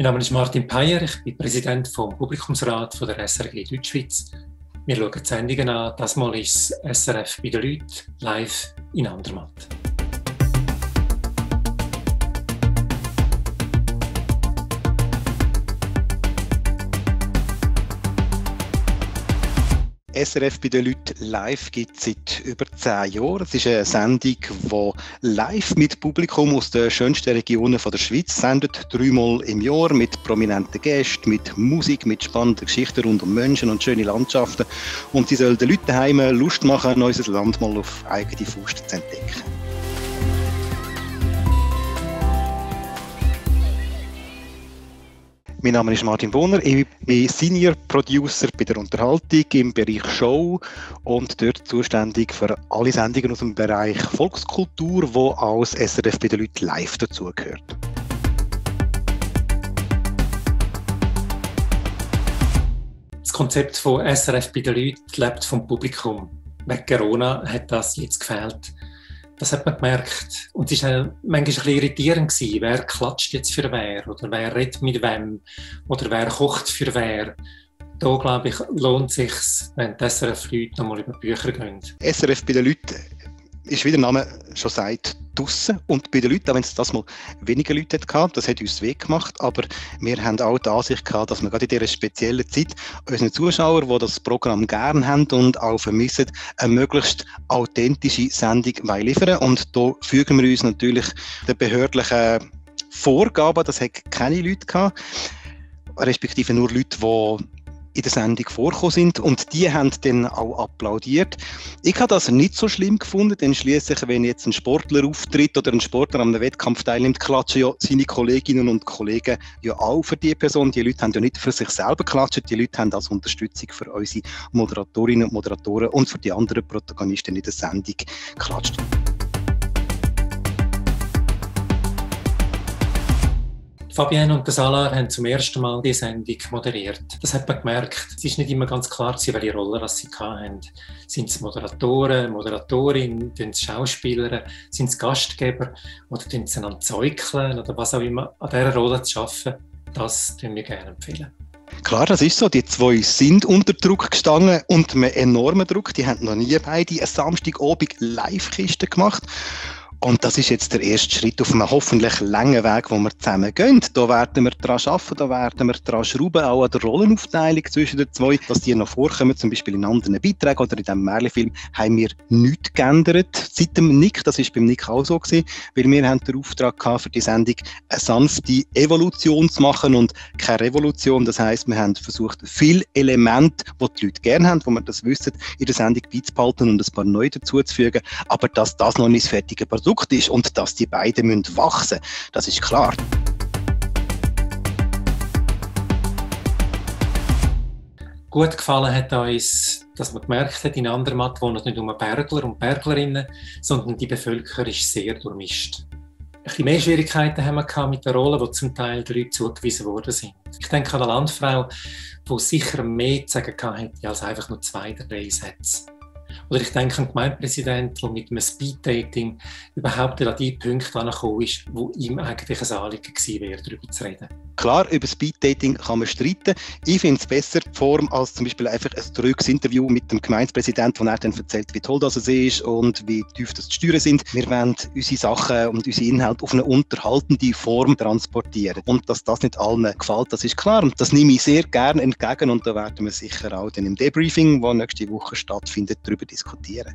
Mein Name ist Martin Peyer, ich bin Präsident vom Publikumsrat von der SRG Deutschschweiz. Wir schauen die Sendungen an. Das Mal ist es SRF bei den Leuten live in Andermatt. SRF bei den Leuten live gibt es seit über 10 Jahren. Es ist eine Sendung, die live mit Publikum aus den schönsten Regionen der Schweiz sendet. 3-mal im Jahr mit prominenten Gästen, mit Musik, mit spannenden Geschichten rund um Menschen und schöne Landschaften. Und sie sollen den Leuten daheim Lust machen, unser Land mal auf eigene Faust zu entdecken. Mein Name ist Martin Bohner, ich bin Senior Producer bei der Unterhaltung im Bereich Show und dort zuständig für alle Sendungen aus dem Bereich Volkskultur, die als SRF bei den Leuten live dazugehört. Das Konzept von SRF bei den Leuten lebt vom Publikum. Wegen Corona hat das jetzt gefehlt. Das hat man gemerkt. Und es war manchmal ein bisschen irritierend. Wer klatscht jetzt für wer? Oder wer redet mit wem? Oder wer kocht für wer? Da, glaube ich, lohnt es sich, wenn die SRF-Leute noch mal über die Bücher gehen. SRF bei den Leuten ist, wie der Name schon sagt, draussen. Und bei den Leuten, auch wenn es das mal weniger Leute hatte, das hat uns weh gemacht, aber wir haben auch die Ansicht gehabt, dass wir gerade in dieser speziellen Zeit unseren Zuschauern, die das Programm gerne haben und auch vermissen, eine möglichst authentische Sendung liefern. Und da fügen wir uns natürlich den behördlichen Vorgaben, das hat keine Leute gehabt, respektive nur Leute, die in der Sendung vorgekommen sind und die haben dann auch applaudiert. Ich habe das nicht so schlimm gefunden, denn schliesslich, wenn jetzt ein Sportler auftritt oder ein Sportler an einem Wettkampf teilnimmt, klatschen ja seine Kolleginnen und Kollegen ja auch für die Person. Die Leute haben ja nicht für sich selber geklatscht, die Leute haben als Unterstützung für unsere Moderatorinnen und Moderatoren und für die anderen Protagonisten in der Sendung geklatscht. Fabienne und Salar haben zum ersten Mal die Sendung moderiert. Das hat man gemerkt. Es ist nicht immer ganz klar, welche Rolle sie hatten. Sind es Moderatoren, Moderatorin, sind es Schauspieler, sind es Gastgeber oder sind sie einander zäukeln oder was auch immer. An dieser Rolle zu arbeiten, das empfehlen wir gerne. Klar, das ist so. Die zwei sind unter Druck gestanden und einem enormen Druck. Die haben noch nie beide eine Samstagabend Live-Kiste gemacht. Und das ist jetzt der erste Schritt auf einem hoffentlich langen Weg, wo wir zusammen gehen. Da werden wir daran arbeiten, da werden wir daran schrauben, auch an der Rollenaufteilung zwischen den zwei, dass die noch vorkommen, zum Beispiel in anderen Beiträgen oder in diesem Märchenfilm, haben wir nichts geändert. Seit dem Nick, das war beim Nick auch so gewesen, weil wir haben den Auftrag gehabt, für die Sendung eine sanfte Evolution zu machen und keine Revolution. Das heisst, wir haben versucht, viele Elemente, die die Leute gerne haben, wo wir das wissen, in der Sendung beizubehalten und ein paar neue dazuzufügen, aber dass das noch nicht das fertige Produkt ist und dass die beiden wachsen müssen, das ist klar. Gut gefallen hat uns, dass man gemerkt hat, in Andermatt wohnen nicht nur Bergler und Berglerinnen, sondern die Bevölkerung ist sehr durchmischt. Ein bisschen mehr Schwierigkeiten haben wir mit den Rollen, die zum Teil den Leuten zugewiesen worden sind. Ich denke an eine Landfrau, die sicher mehr zu sagen hätte als einfach nur 2-3 Sätze. Oder ich denke an den Gemeindepräsidenten, der mit einem Speed-Dating überhaupt an die Punkte angekommen ist, wo ihm eigentlich ein Anliegen gewesen wäre, darüber zu reden. Klar, über Speed-Dating kann man streiten. Ich finde es besser, die Form, als zum Beispiel einfach ein trüges Interview mit dem Gemeindepräsidenten, wo er dann erzählt, wie toll das ist und wie tief das die Steuern sind. Wir wollen unsere Sachen und unsere Inhalte auf eine unterhaltende Form transportieren. Und dass das nicht allen gefällt, das ist klar. Und das nehme ich sehr gerne entgegen und da werden wir sicher auch dann im Debriefing, das nächste Woche stattfindet, darüber diskutieren.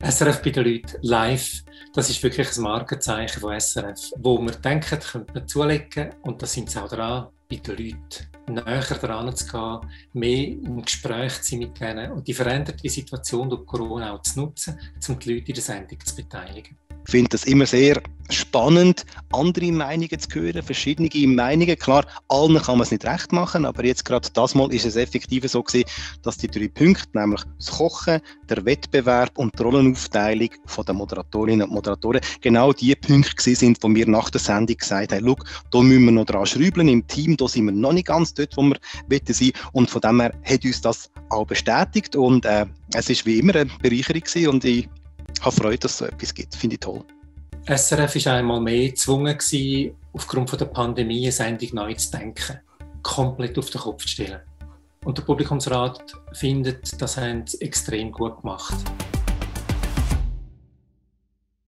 SRF bei den Leuten live, das ist wirklich ein Markenzeichen von SRF, wo wir denken, könnte man zulegen, und da sind sie auch dran, bei den Leuten näher dran zu gehen, mehr im Gespräch zu sein mit denen und die veränderte Situation durch Corona auch zu nutzen, um die Leute in der Sendung zu beteiligen. Ich finde das immer sehr spannend, andere Meinungen zu hören, verschiedene Meinungen. Klar, allen kann man es nicht recht machen, aber jetzt gerade das Mal ist es effektiv so gewesen, dass die 3 Punkte, nämlich das Kochen, der Wettbewerb und die Rollenaufteilung der Moderatorinnen und Moderatoren, genau die Punkte gewesen sind, wo wir nach der Sendung gesagt haben, schau, da müssen wir noch dran schrauben im Team, da sind wir noch nicht ganz dort, wo wir sein wollen. Und von dem her hat uns das auch bestätigt und es ist wie immer eine Bereicherung gewesen und ich habe Freude, dass es so etwas gibt. Finde ich toll. SRF war einmal mehr gezwungen, aufgrund der Pandemie eine Sendung neu zu denken, komplett auf den Kopf zu stellen. Und der Publikumsrat findet, das haben sie extrem gut gemacht.